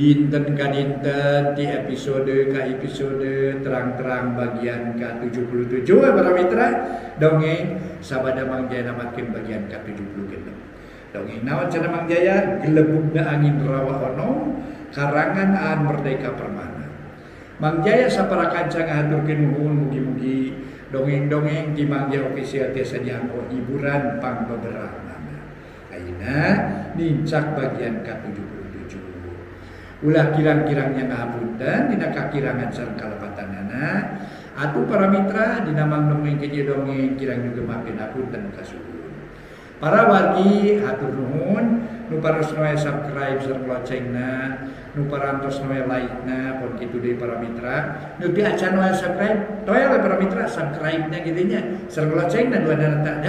Dinten ka dinten ti episode ka episode terang-terang bagian ka-77 para mitra dongeng sabada Mang Jaya namatkeun bagian ka-76. Dongeng naon cenah Mang Jaya gelebugna angin rawa onom karangan Aan Merdeka Permana. Mang Jaya sapara kanca ngahaturkeun nuhun mugi-mugi dongeng-dongeng ti Mang Jaya Official tiasa dianggo hiburan pangbeberahmana. Ayeuna nincak bagian ka-77. Ulah kirang-kirang nya ngahapunten dina kakirangan sareng kalepatanana. Atuh para mitra dina mang dongengkeun ieu dongeng kirang nyugemakeun hapunten kasuhun. Para wargi hatur nuhun nu paros we subscribe sareng loncengna, nu parantos we like na pon kitu deui para mitra. Nu teu acan we subscribe, toel we para mitra subscribe na kitu nya sareng loncengna dua dana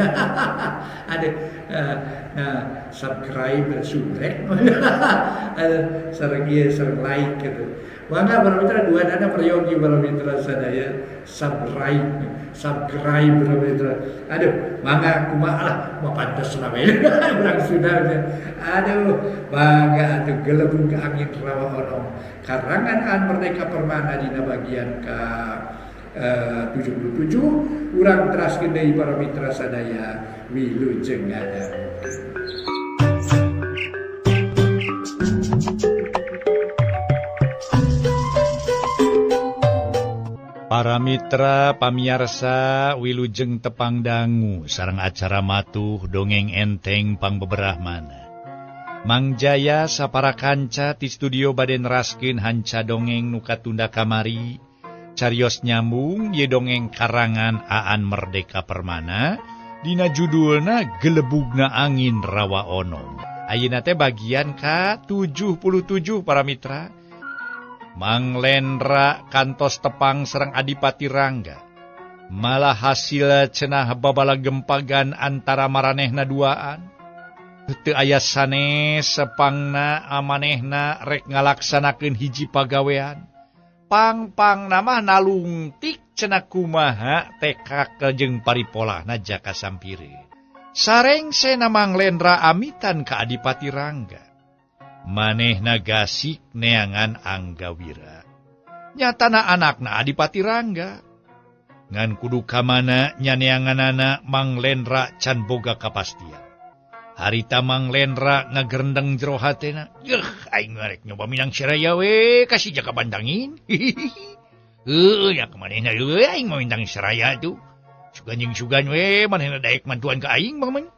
aduh nah subscribe subrek sareng ieu sareng like gitu. Mangga para mitra dua dana peryogi para mitra sadaya subscribe subscribe para mitra. Aduh, mangga kumaha lah mah pantes lah we. Urang Sunda. Aduh, mangga atuh gelebug angin rawa onom. Karangan Aan Merdeka Permana dina bagian ka 77 urang teraskeun deui para mitra sadaya wilujeng ngadangukeun. Para mitra pamiarsa, wilujeng tepang dangu sareng acara matuh dongeng enteng pangbeberahmana. Mang Jaya sapara kanca ti studio bade neraskeun hanca dongeng nu katunda kamari. Carios nyambung ye dongeng karangan Aan Merdeka Permana dina judulna Gelebugna Angin Rawa Onom. Ayeuna teh bagian ka 77 para mitra. Mang Lendra kantos tepang sareng Adipati Rangga. Malah hasil cenah babala gempagan antara maranehna duaan. Teu aya sanes sepangna amanehna rek ngalaksanakeun hiji pagawean. Pang-pang nama nalungtik cenah kumaha tekak jeung paripolahna Jaka Sampire. Sarengsena Mang Lendra amitan ka Adipati Rangga. Manehna gasik neangan Anggawira. Nyatana anakna Adipati Rangga. Ngan kudu kamana nyaneanganana Mang Lendra can boga kapastian. Harita Mang Lendra ngagerendeng jero hatena. Yeuh, aing rek nyoba minang Seraya we ka si Jaka Bantangin. Heueuh, nya kamanehna eueuh aing mah minang Seraya tuh. Sugan jeung sugan we manehna daek mantuan ka aing mah man.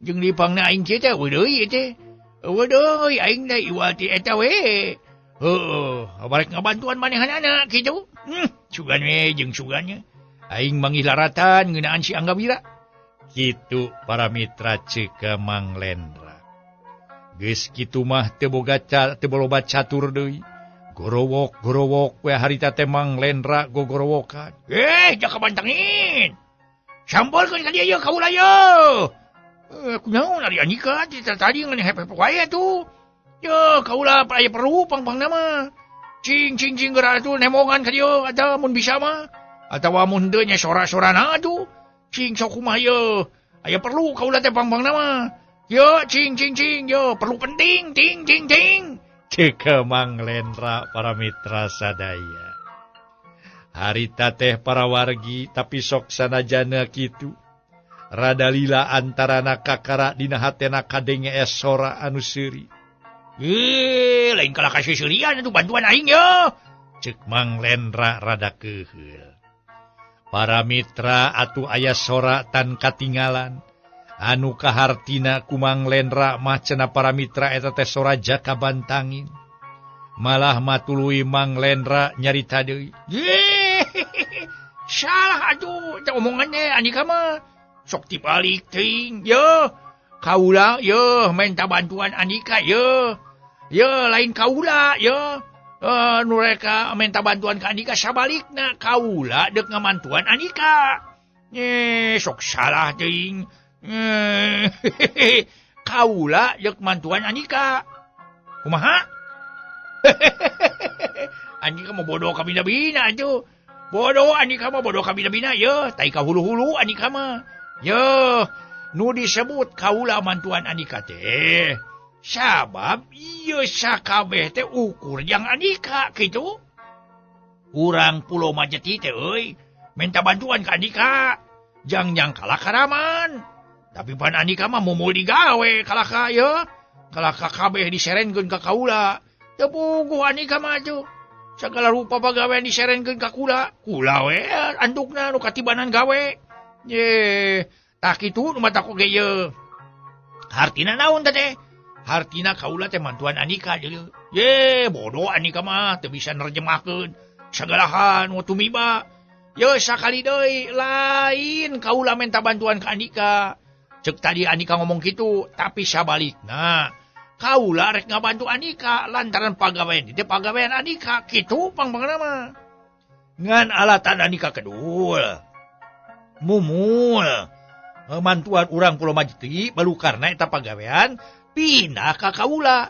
Jeung dipangna aing teh eueuh deui teh. Eueuh deui aing teh iwal ti eta we. Heueuh, barek ngabantuan manehanana kitu. Sugan we jeung sugannya. Aing manggih laratan ngeunaan si Anggawira. Kitu para mitra ceuk Mang Lendra. Geus kitu mah teu boga teu loba catur deui. Gorowok-gorowok we harita teh Mang Lendra gogorowokan. Eh, Jaka Bantangin. Sampeurkeun ka dieu yeuh kaula yeuh. Kunaon ari Andika ti tadi ngan hep-hep wae atuh. Yeuh, kaula aya perlu pang-pangna mah. Cing cing cing geura atuh nemongan ka dieu atuh mun bisa mah. Atawa mun henteu nya sora-sorana atuh. Cing sok kumaha yeuh. Aya perlu kaula teh pang-pangna mah. Yo cing cing cing yo perlu penting ting ting ting. Ceuk Mang Lendra para mitra sadaya. Harita teh para wargi tapi sok sanajana kitu. Rada lila antarana kakara dina hatena kadenge sora anu seuri. Eh, lain kalah ka seuseurian atuh bantuan aing yo. Ceuk Mang Lendra rada keuheul. Para mitra atuh aya sora tan katinggalan. Anu kahartina ku Mang Lendra mah cenah para mitra eta teh sora Jaka Bantangin. Malah matuluy Mang Lendra nyarita deui. Salah atuh teh omongan teh Andika mah. Sok dibalik teuing yeuh. Kaula yeuh minta bantuan Andika yeuh. Yeuh lain kaula yeuh. Nu reka minta bantuan ka Andika sabalikna kaula deuk ngamantuan Andika. Sok salah teuing. Kaula deuk mantuan Andika. Kumaha? Andika mah bodoh kabina-bina atuh. Bodoh Andika mah bodoh kabina-bina yeuh, tai ka hulu-hulu Andika mah. Yeuh, nu disebut kaula mantuan Andika teh. Sabab ieu sakabeh teh ukur jang Andika kitu. Urang Pulau Majeti teh euy minta bantuan ka Andika. Jang-jang kalah karaman. Tapi pan Andika mah mumul digawe kalah ka ieu. Kalah ka kabeh diserenkeun ka kaula. Teu puguh Andika mah atuh. Segala rupa pagawean diserenkeun ka kula. Kula we andukna nu katibanan gawe. Ye, tah kitu nu matak oge ieu. Hartina naon teh? Hartina kaula teh mantuan Andika deuleu. Ye, bodoh Andika mah teu bisa nerjemahkeun sagalahan nu tumiba. Ye sakali deui lain kaula minta bantuan ka Andika. Ceuk tadi Andika ngomong kitu, tapi sabalikna kaula rek ngabantu Andika lantaran pagawean teh pagawean Andika kitu pangpangna mah. Ngan alatan Andika kedul. Mumul mantuan urang Pulau Majeti balukarna eta pagawean pindah ka kaula,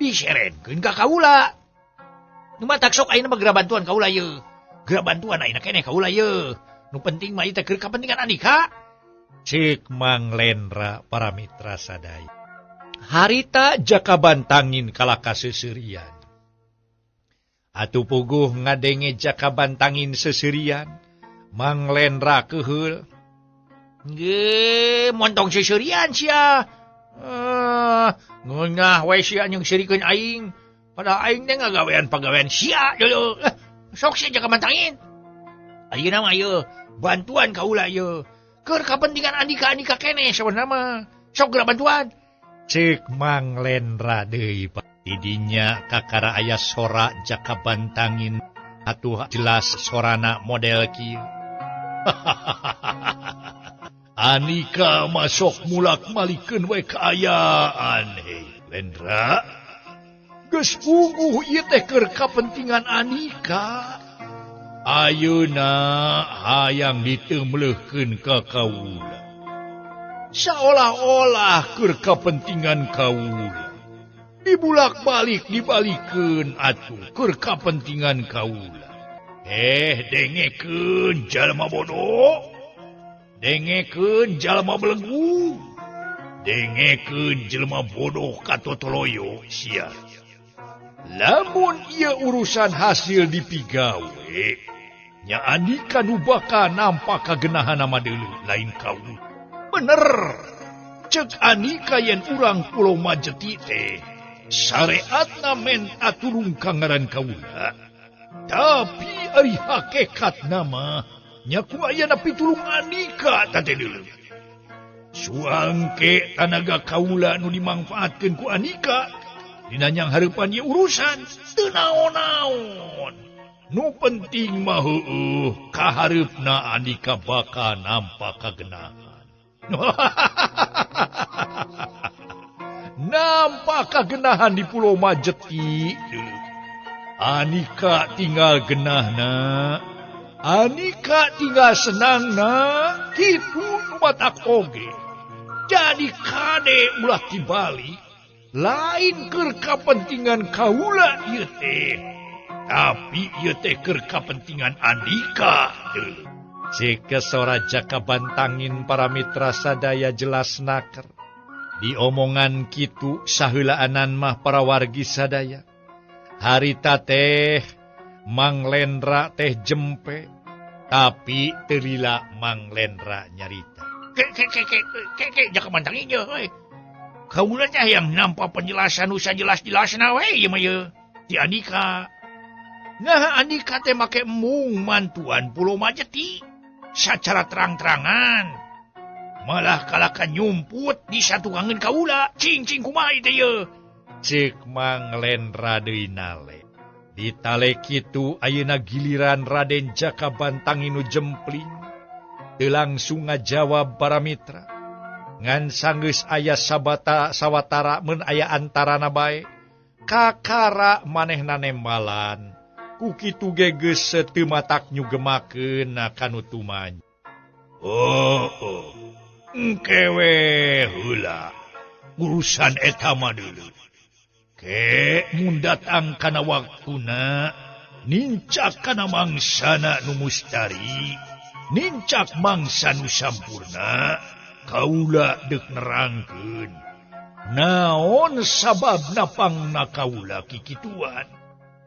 diserenkeun ka kaula. Nu matak sok ayeuna mah geura bantuan kaula ieu. Geura bantuan ayeuna keneh kaula ieu. Nu penting mah ieu teh keur kapentingan Andika. Ceuk Mang Lendra para mitra sadaya. Harita Jaka Bantangin kalah kaseuserian. Atuh puguh ngadenge Jaka Bantangin seuserian, Mang Lendra keuheul. Ge, montong seuserian sia. Ngeunah we sia jeung sirikeun aing. Padahal aing teh ngagawean pagawean sia deuleu. Sok sia Jaka Bantangin. Ayeuna mah ieu bantuan kaula ieu. Keur kapentingan Andika-andika keneh sabenerna mah. Sok geura bantuan. Ceuk Mang Lendra deui tidinya kakara aya sora Jaka Bantangin atuh jelas sorana model kieu. Andika masuk mulak-malikeun we kaayaan hei Lendra. Geus puguh ieu teh keur kapentingan Andika. Ayeuna hayang diteumleuhkeun ka kaula. Saolah-olah keur kapentingan kaula. Dibulak-balik dibalikeun atuh keur kapentingan kaula. Dengekeun jalma bodoh. Dengekeun jalma belenggu. Dengekeun jelema bodoh katotoloyo sia. Lamun ieu urusan hasil dipigawe, nya Andika nu bakal nampak kagenahan mah deuleu lain kaula. Bener. Ceuk Andika yen urang Pulau Majeti teh syariatna menta tulung ka ngaran kaula. Tapi ari hakikatna mah nya ku ayana pitulung Andika teh deuleu. Suangke tanaga kaula nu dimangfaatkeun ku Andika dina nyang hareupan ieu urusan teu naon-naon. Nu penting mah heueuh kahareupna Andika bakal nampak kagenahan. Nampak kagenahan di Pulau Majeti. Andika tinggal genahna, Andika tinggal senangna, kitu nu matak oge. Jadi kade ulah tibalik, lain keur kapentingan kaula ieu teh, tapi ieu teh keur kapentingan Andika deuleu. Cek sora Jaka Bantangin para mitra sadaya jelas naker. Diomongan kitu saheulaanan mah para wargi sadaya. Harita teh Mang Lendra teh jempe, tapi teu lila Mang Lendra nyarita. Ke ke ke ke ke ke Jaka Bantangin ye euy. Kaula teh hayang nampa penjelasan nu sajelas-jelasna we ieu mah ieu ti Andika. Nah Andika teh make embung mantuan Pulau Majeti sacara terang-terangan. Malah kalakan nyumput di satukangeun kaula. Cing-cing kumaha ieu teh ieu? Ceuk Mang Lendra deui nale. Ditale kitu ayeuna giliran Raden Jaka Bantangin nu jempling. Teu langsung ngajawab para mitra. Ngan sanggeus aya sabata sawatara mun aya antarana bae. Kakara manehna nembalan. Ku kitu ge geus teu matak nyugemakeun kanu tumany. Oh, oh. Engke we heula urusan eta mah deuleu. Ke mun datang kana waktuna nincak kana mangsana nu mustari, nincak mangsa nu sampurna, kaula deuk nerangkeun. Naon sababna pangna kaula kikituan?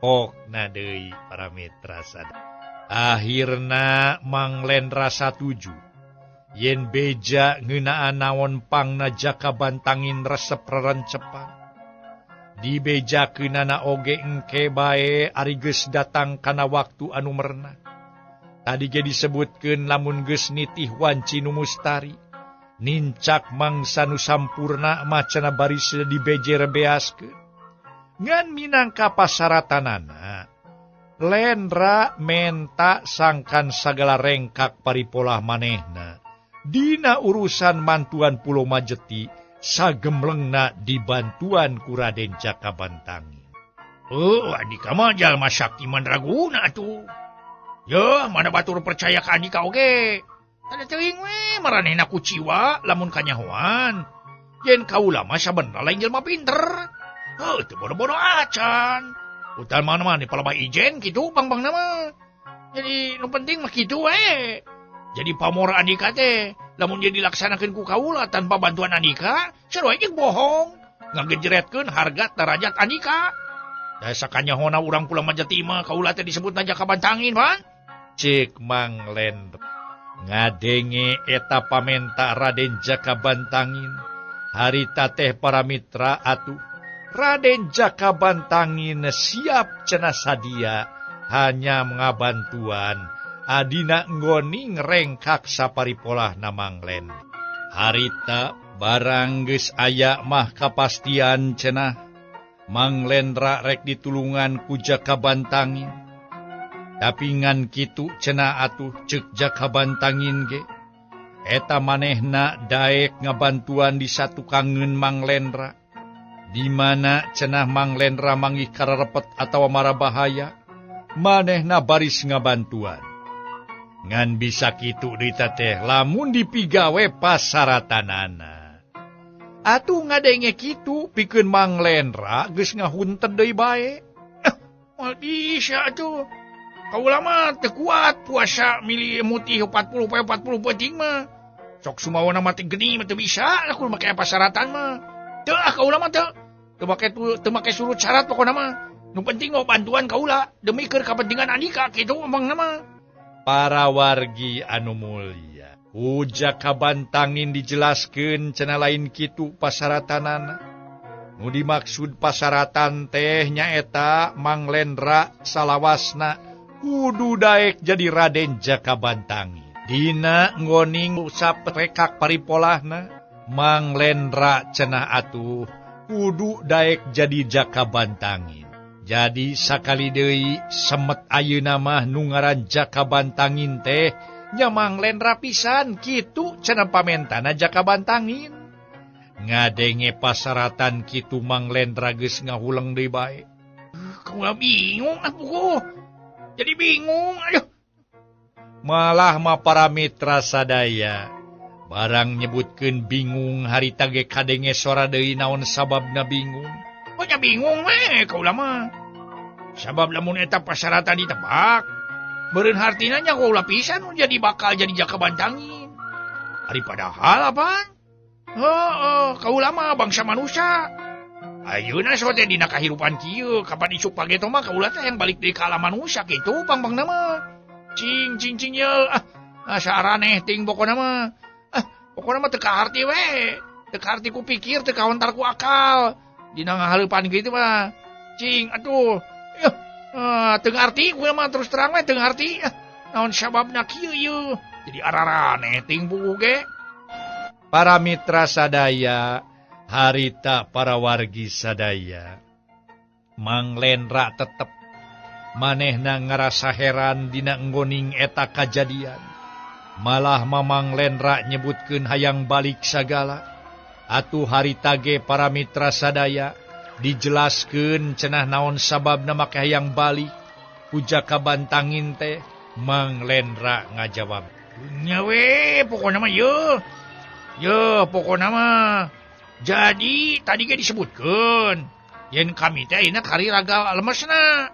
Pokna deui para mitra sadaya. Akhirna Mang Lendra satuju yen beja ngeunaan naon pangna Jaka Bantangin resep rerencepan. Dibejakeunana oge engke bae ari geus datang kana waktu anu merenah. Tadi ge disebutkeun lamun geus nitih wanci nu mustari. Nincak mangsa nu sampurna macana baris dibejer beaskeun. Ngan minangka pasaratanana Lendra menta sangkan sagala rengkak paripolah manehna dina urusan mantuan Pulau Majeti sagemlengna dibantuan ku Raden Jaka Bantangin. Oh, Andika mah jalma sakti mandraguna atuh. Yeuh, mana batur percaya ka Andika oge. Tanda teuing we maranehna kuciwa lamun kanyahoan. Yen kaula mah sabenerna lain jelema pinter. Heuh, teu bodoh-bodoh acan. Utan mana-mana palebah ijen kitu bang-bang nama. Jadi nu penting mah kitu we. Jadi pamor Andika teh lamun dia dilaksanakeun ku kaula tanpa bantuan Andika, sarua jeung bohong. Ngagejeretkeun harga derajat Andika. Da sakanyahona urang Pulau Majeti mah kaula teh disebutna Jaka Bantangin, Pan. Cek Mang Lendra ngadenge eta pamenta Raden Jaka Bantangin. Harita teh para mitra atuh Raden Jaka Bantangin siap cenah sadia hanya ngabantuan adina nggoning rengkak saparipolah Mang Lendra. Harita barang geus aya mah kapastian cenah Mang Lendra rek ditulungan ku Jaka Bantangin. Tapi ngan kitu cenah atuh ceuk Jaka Bantangin ge eta manehna daek ngabantuan di satukangeun Mang Lendra. Di mana cenah Mang Lendra manggih kararepet atawa marabahaya, manehna baris ngabantuan. Ngan bisa kitu deui teh lamun dipigawe pasaratanana. Atuh ngadenge kitu pikeun Mang Lendra geus ngahunten deui bae. Moal bisa atuh. Kaula mah teu kuat puasa milih mutih 40 poe 40 peuting mah. Sok sumawana mah teh geni mah teu bisa lah kudu make pasaratan mah. Teu ah kaula mah teu. Teu make surut syarat pokona mah. Nu penting mah bantuan kaula demi keur kapentingan Andika kitu omongna mah. Para wargi anu mulia, ku Jaka Bantangin dijelaskeun cenah lain kitu pasaratanana. Nu dimaksud pasaratan teh nyaeta Mang Lendra salawasna kudu daek jadi Raden Jaka Bantangin. Dina nggoning saprekak paripolahna Mang Lendra cenah atuh kudu daek jadi Jaka Bantangin. Jadi sakali deui semet ayeuna mah nu ngaran Jaka Bantangin teh nya Mang Lendra pisan kitu cenah pamentana Jaka Bantangin. Ngadenge pasaratan kitu Mang Lendra geus ngahuleng deui bae. Kaula bingung ah buku. Jadi bingung aduh. Malah mah para mitra sadaya barang nyebutkeun bingung harita ge kadenge sora deui naon sababna bingung. Pokoknya bingung we kaula mah. Sabab lamun eta pasaratan ditebak, beureun hartina nya kaula pisan nu jadi bakal jadi Jaka Bantangin. Ari padahal apaan? Heeh, kaula mah bangsa manusia. Ayeuna so teh dina kahirupan kieu, kapan isuk pageto mah kaula teh yang balik deui ka alam manusia kitu pang-pangna mah. Cing cing cing ye, ah saraneh ting pokona mah. Ah, pokona mah teu kaharti we. Teu kaharti ku pikir, teu kahontar ku akal. Dina ngahaleupan kitu mah. Cing atuh. Yuh, teu ngarti ku mah terus terang we teu ngarti. Naon sababna kieu ieu? Jadi araraneh ting buku ge. Para mitra sadaya, harita para wargi sadaya, Mang Lendra tetep manehna ngarasa heran dina nggoning eta kajadian. Malah Mamang Lendra nyebutkeun hayang balik sagala. Atuh harita ge para mitra sadaya dijelaskeun cenah naon sababna make hayang balik ku Jaka Bantangin teh. Mang Lendra ngajawab, nya we pokona mah yeuh. Yeuh pokona mah. Jadi tadi ge disebutkeun yen kami teh ayeuna kari raga lemesna.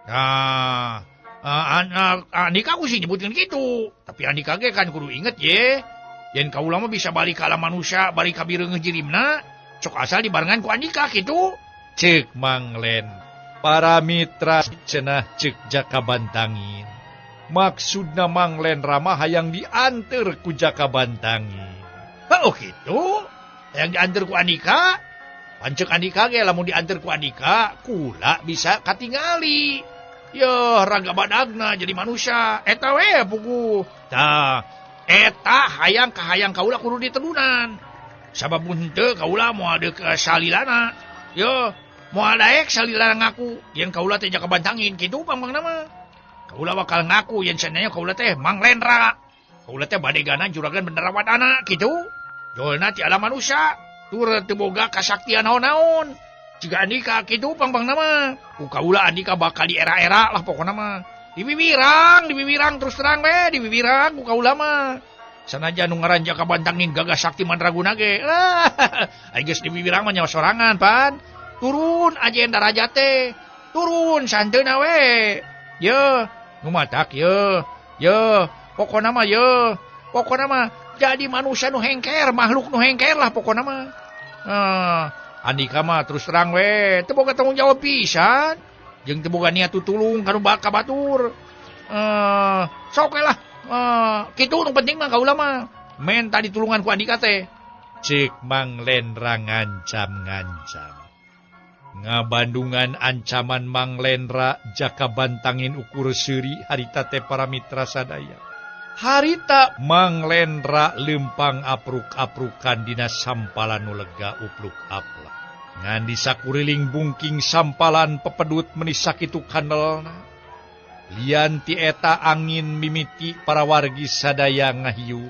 Nah, Andika aku sih nyebutkeun kitu, tapi Andika ge kan kudu inget ye. Yen kaula mah bisa balik ka alam manusia, balik ka bireungeuh jirimna, Sok asal dibarengan ku Andika kitu. Cek Manglen. Para mitra cenah cek Jaka Bantangin. Maksudna Manglen Rama hayang dianter ku Jaka Bantangin. Oh kitu. Hayang dianter ku Andika. Pancek Andika ge lamun dianter ku Andika, kula bisa katingali. Yeuh, raga badagna jadi manusia. Eta we puguh. Tah, eta hayang kahayang kaula kudu ditedunan. Sabab mun henteu kaula moal deuk salilana. Yeuh, moal daek salilana ngaku yen kaula teh Jaka Bantangin kitu pangpangna mah. Kaula bakal ngaku yen sananya kaula teh Mang Lendra. Kaula teh badegana juragan bendera wadana kitu. Jolna ti alam manusia. Tur teu boga kasaktian naon-naon. Jika Andika kitu pangpangna mah. Ku kaula Andika bakal di era-era lah pokona mah. Diwiwirang terus terang we, diwiwirang ku kaula mah. Sanajan nu ngaran Jaka Bantangin gagah sakti mandraguna ge. Lah, ai geus diwiwirang mah nyawa sorangan pan. Turun ajen darajat teh. Turun santeuna we. Yeuh, nu matak yeuh. Yeuh, pokona mah yeuh. Pokona mah jadi manusia nu hengker, makhluk nu hengker lah pokona mah. Andika mah terus terang we, teu boga tanggung jawab pisan. Jeung teu boga niat tutulung ka nu ka batur. Sok we lah. Kitu nu penting mah kaula mah. Menta ditulungan ku Andika teh. Cek Mang Lendra ngancam-ngancam. Ngabandungan ancaman Mang Lendra Jaka Bantangin ukur seuri harita teh para mitra sadaya. Harita Mang Lendra lempang apruk-aprukan dina sampalan nu lega upluk aplak. Ngan disakuriling bungking sampalan pepedut meni sakitu kandelna. Lian ti eta angin mimiti para wargi sadaya ngahiu.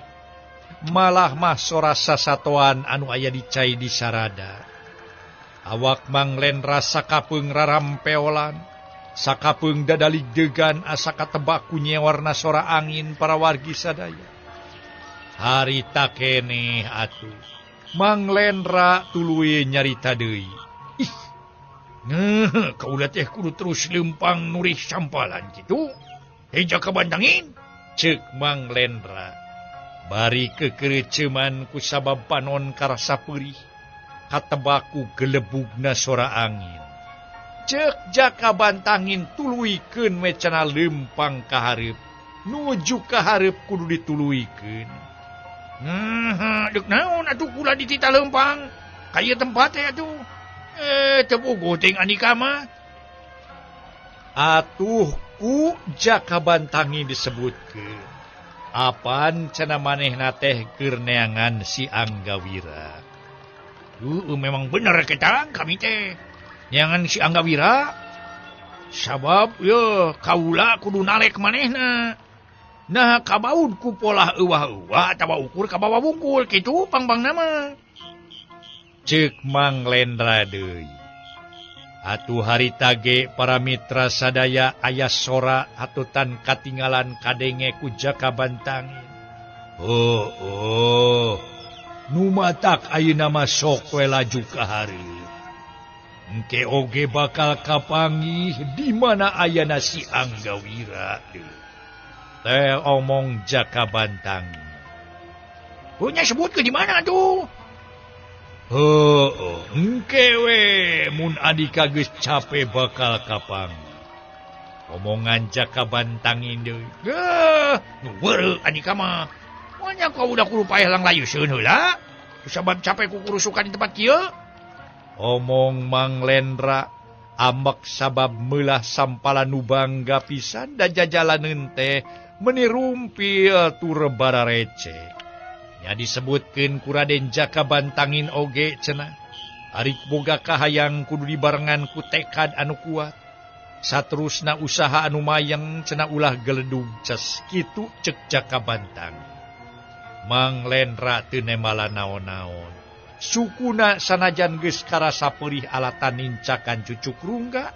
Malah mah sora sasatoan anu aya di cai di sarada. Awak Mang Lendra sakapeung rarampeolan. Sakapeung dadalig degan asa katebak ku nyewarna sora angin para wargi sadaya. Harita keneh atuh. Mang Lendra tuluy nyarita deui. Ih. Kaula teh kudu terus lempang nurih sampalan kitu. Hei Jaka Bantangin, cek Mang Lendra. Bari kekereceman ku sabab panon karasa perih. Katebak ku gelebugna sora angin. Cek Jaka Bantangin tuluykeun we cenah lempang ka hareup. Nuju ka hareup kudu dituluykeun. Deuk naon atuh kula ditita lempang? Ka ieu tempat teh atuh. Teu puguh teuing Andika mah. Atuh ku Jaka Bantangin disebutkeun. Apan cenah manehna teh keur neangan si Anggawira. Memang bener ketang kami teh. Neangan si Anggawira. Sabab ye kaula kudu nalek manehna. Nah kabaud ku polah euwah-euwah atawa ukur kabawa wungkul kitu pangpangna mah. Cek Mang Lendra deui. Atuh harita ge para mitra sadaya aya sora hatutan katinggalan kadenge ku Jaka Bantangin. Oh, oh. Nu matak ayeuna mah sok we laju ka hareup. Engke oge bakal kapanggih di mana ayana si Anggawira deui. Teh omong Jaka Bantangin. Punya sebut ke di mana tuh? Heueuh, engke we mun Andika geus cape bakal kapanggih. Omongan Jaka Bantangin deui. Geuh, nu weureuh Andika mah. Moal kau udah kudu paeh lang layuseun heula. Sabab cape ku kurusukan di tempat kieu. Omong Mang Lendra ambek sabab meulah sampalan nu bangga pisan da jajalaneun teh meni rumpil tur bararecek. Nya disebutkeun ku Raden Jaka Bantangin oge cenah. Arik boga kahayang kudu dibarengan ku tekad anu kuat. Saterusna usaha anu mayeng cenah ulah geledug ces kitu cek Jaka Bantangin. Mang Lendra teu nemala naon-naon. Sukuna sanajan geus karasa perih alatan nincakan cucuk rungga,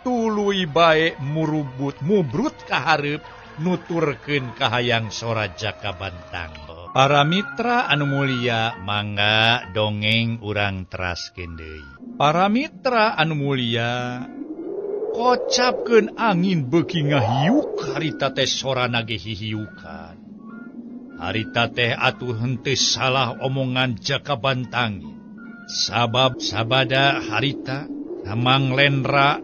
tuluy bae murubut mubrut ka hareup nuturkeun kahayang sora Jaka Bantang. Para mitra anu mulia, mangga dongeng urang teraskeun deui. Para mitra anu mulia, kocapkeun angin beuki ngahiuk harita teh sorana ge hihiukan. Harita teh atuh henteu salah omongan Jaka Bantangin. Sabab sabada harita Mang Lendra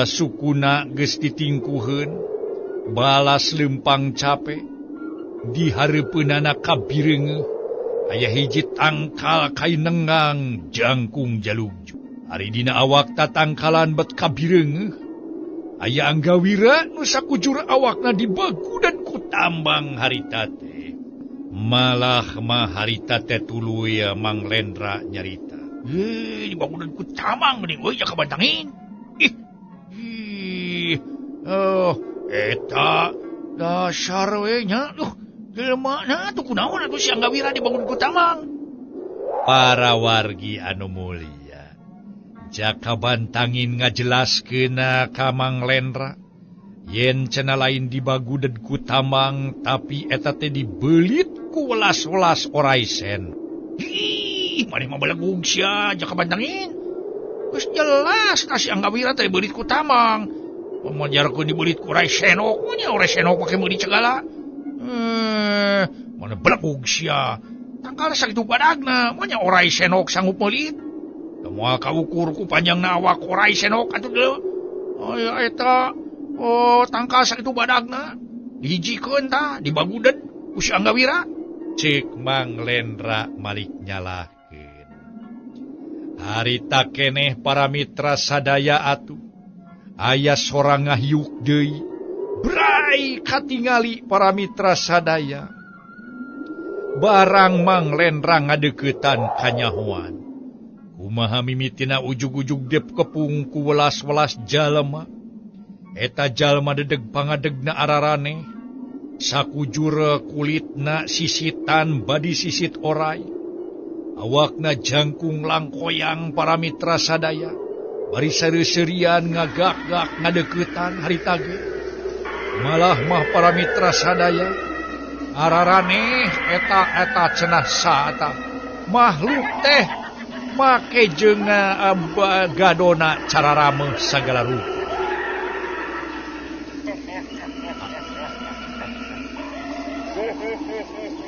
sukuna geus ditingkuheun balas lempang cape di hareupeunana kabireungeuh aya hiji tangkal kainengang jangkung jalugju. Ari dina awak tatangkalan bet kabireungeuh aya anggawira nu sakujur awakna dibagudan ku tambang harita teh. Malah mah harita teh tuluy Mang Lendra nyarita. Heh, dibagudan ku tambang mending euy jaka bantangin. Ih. Ih. Oh, eta dasar we nya. Duh, jelema na tuh kunaon atuh si anggawira dibangun ku tambang. Para wargi anu mulia, Jaka Bantangin ngajelaskeun ka Mang Lendra yen cenah lain dibaguded ku tambang tapi eta teh dibeulit ku welas-welas orai sen. Ih, maneh mah belegug sia Jaka Bantangin. Geus jelas ka si anggawira teh dibeulit ku tambang. Pamajarkeun dibeulit ku orai senok, nya orai senok make meuli segala. Mana belegug sia. Tangkal sakitu badagna, manya orai senok sanggup meulit. Moal kaukur ku panjangna awak orai senok atuh deuleu. Aya eta oh tangkal sakitu badagna dihijikeun tah dibaguded ku si anggawira. Cek Mang Lendra malik nyalahkeun. Harita keneh para mitra sadaya atuh aya sorang ngahiuk deui. Brai katingali para mitra sadaya. Barang Mang Lendra ngadeuketan kanyahoan. Kumaha mimitina ujug-ujug dep kepung ku welas-welas jalma. Eta jalma dedeg pangadegna araraneh. Sakujur kulitna sisitan badi sisit orai. Awakna jangkung langkoyang para mitra sadaya. Bari seuri-seurian ngagak-gak ngadeuketan harita ge. Malah mah para mitra sadaya araraneh eta-eta cenah saata makhluk teh make jeung gadona cara rameh sagala rupa.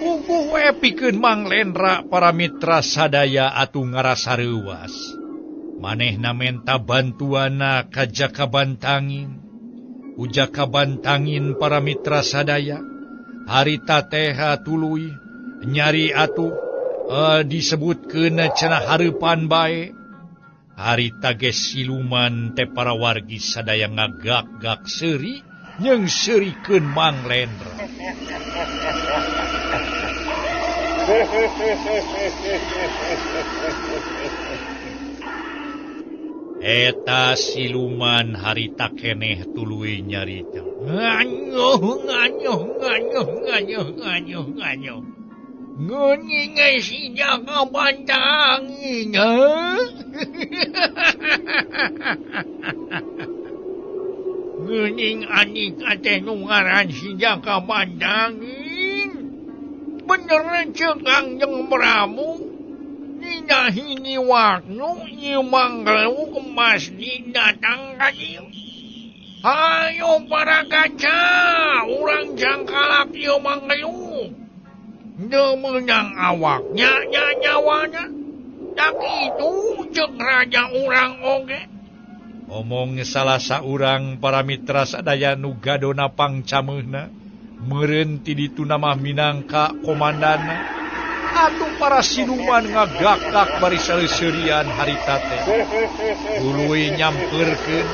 Puguh we pikeun Mang Lendra para mitra sadaya atuh ngarasa reuwas. Manehna menta bantuanna ka Jaka Bantangin. Ku Jaka Bantangin para mitra sadaya harita teh tuluy nyari atuh disebutkeun cenah hareupan bae. Harita ge siluman teh para wargi sadaya ngagak-gak seuri jeung seurikeun Mang Lendra. Eta siluman harita keneh tuluy nyarita. Nganyuh nganyuh nganyuh nganyuh nganyuh nganyuh. Ngeuning si Jaka Bantangin. Ngeuning anika teh nu ngaran si Jaka Bantangin. Bener ceuk Kangjeng Prabu. Dina hiji waktu ieu manggeluk pasti datang ka dieu. Hayo para kaca, urang jangkalak ieu manggeluk. Teu meunang awaknya nya nyawana. Tak kitu ceuk raja urang oge. Omong salah saurang para mitra sadaya nu gadona pangcameuhna meureun ti ditu mah minangka komandana. Atuh para siluman ngagak-gak bari seuri-seurian harita teh. Tuluy nyampeurkeun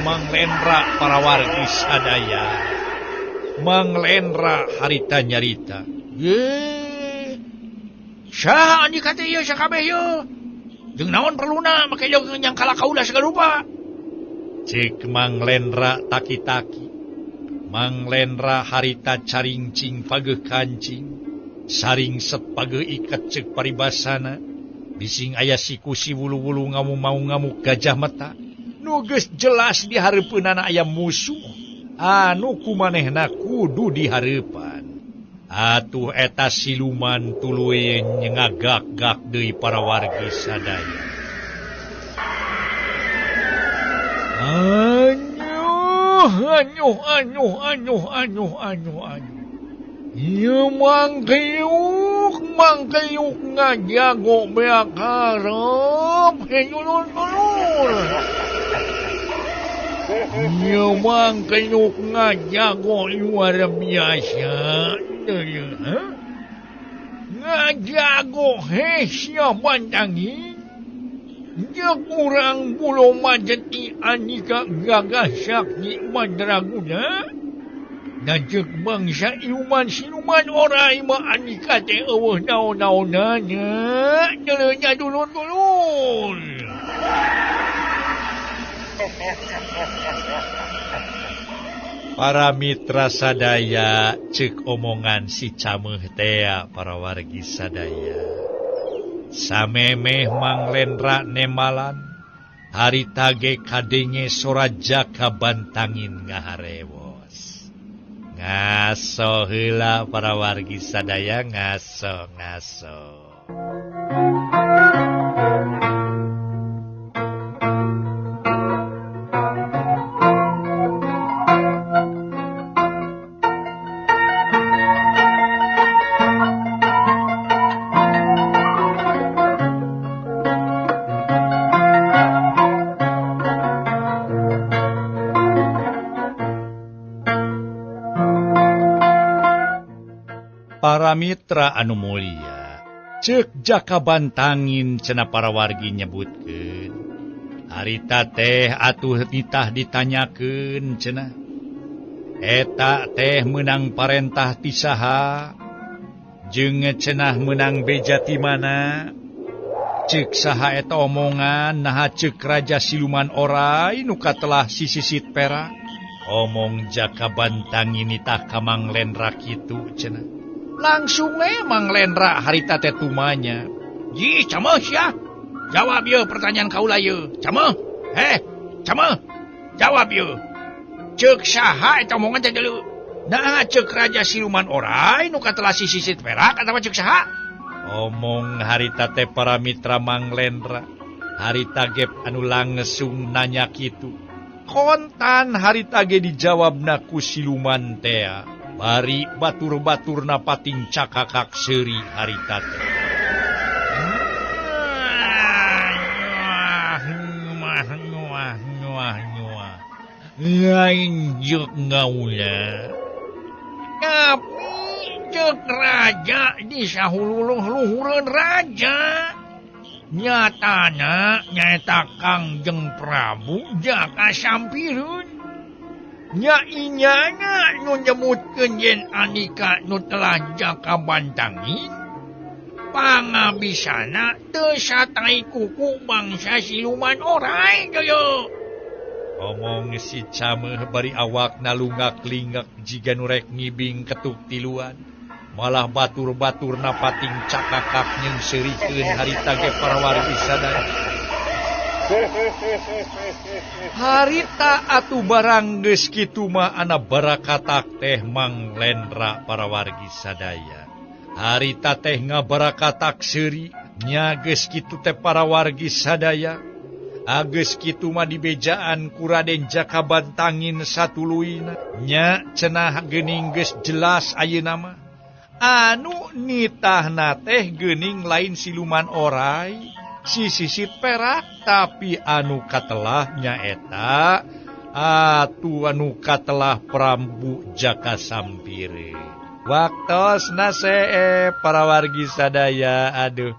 Mang Lendra para wargi sadaya. Mang Lendra harita nyarita. Ye. Saha andika teh ieu sakabeh ieu? Jeung naon perluna make jeung nyangkala kaula segala rupa. Cek Mang Lendra taki-taki. Mang Lendra harita caringcing pageuh kancing. Saring set pageuh iket ceuk paribasana. Bising aya siku si wulu-wulu ngamuk mau ngamuk gajah meta. Nu geus jelas di hareupeunana aya musuh anu kumanehna kudu dihareupan. Atuh eta siluman tuluy ngagak-gak deui para wargi sadaya. Anyuh anyuh anyuh anyuh anyuh anyuh anyuh. Ieu mangkiuk Mangkayuk ngajago beak harap dulur-dulur. Ieu mangkayuk ngajago luar biasa. Ngajago hesya bantangin. Jeung urang Pulau Majeti Andika gagah sakti mandraguna. Dan ceuk bangsa iluman siluman orai mah Andika teh eueuh naon-naonana. Nyeleunya dulur-dulur. Para mitra sadaya ceuk omongan si Cameuh tea para wargi sadaya. Samemeh Mang Lendra nemalan harita ge kadenge sora Jaka Bantangin ngaharewos. Ngaso heula para wargi sadaya ngaso ngaso. Para mitra anu mulia, ceuk Jaka Bantangin cenah para wargi nyebutkeun. Harita teh atuh nitah ditanyakeun cenah. Eta teh meunang parentah ti saha? Jeung cenah meunang beja ti mana? Ceuk saha eta omongan naha ceuk raja siluman orai nu katelah sisisit perak. Omong Jaka Bantangin nitah ka Mang Lendra kitu cenah. Langsung Mang Lendra harita teh tumanya. Ji, cameuh sia. Jawab ieu pertanyaan kaula ieu. Cameuh. Cameuh. Jawab ieu. Ceuk saha eta omongan teh deuleu? Nah, ceuk raja siluman orai nu katelah sisisit perak atawa ceuk saha? Omong harita teh para mitra Mang Lendra. Harita gep anu langsung nanya kitu. Kontan harita ge dijawabna ku siluman tea. Bari batur-baturna pating cakakak seuri harita teh. Lain jeung ngaula. Tapi ceuk raja di sahululuh-luhureun raja. Nyatana nyaeta Kangjeng Prabu Jaka Sampireun. Nya inyana nu nyebutkeun yen Andika nu telah Jaka Bantangin pangabisana teu satai kuku bangsa siluman orai deuleu. Omong si Cameuh bari awakna lungak-lingak jiga nu rek ngibing ketuk tiluan. Malah batur-baturna pating cakakak nyeungseurikeun harita ge para wargi sadaya. Harita atuh barang geus kitu mah ana barakatak teh Mang Lendra para wargi sadaya. Harita teh ngabarakatak seuri nya geus kitu teh para wargi sadaya. Ageus kitu mah dibejaan ku Raden Jaka Bantangin satuluyna. Nya cenah geuning geus jelas ayeuna mah. Anu nitahna teh geuning lain siluman orai. Sisisit perak tapi anu katelah nyaeta atuh anu katelah Prabu Jaka Sampire. Waktosna see para wargi sadaya aduh.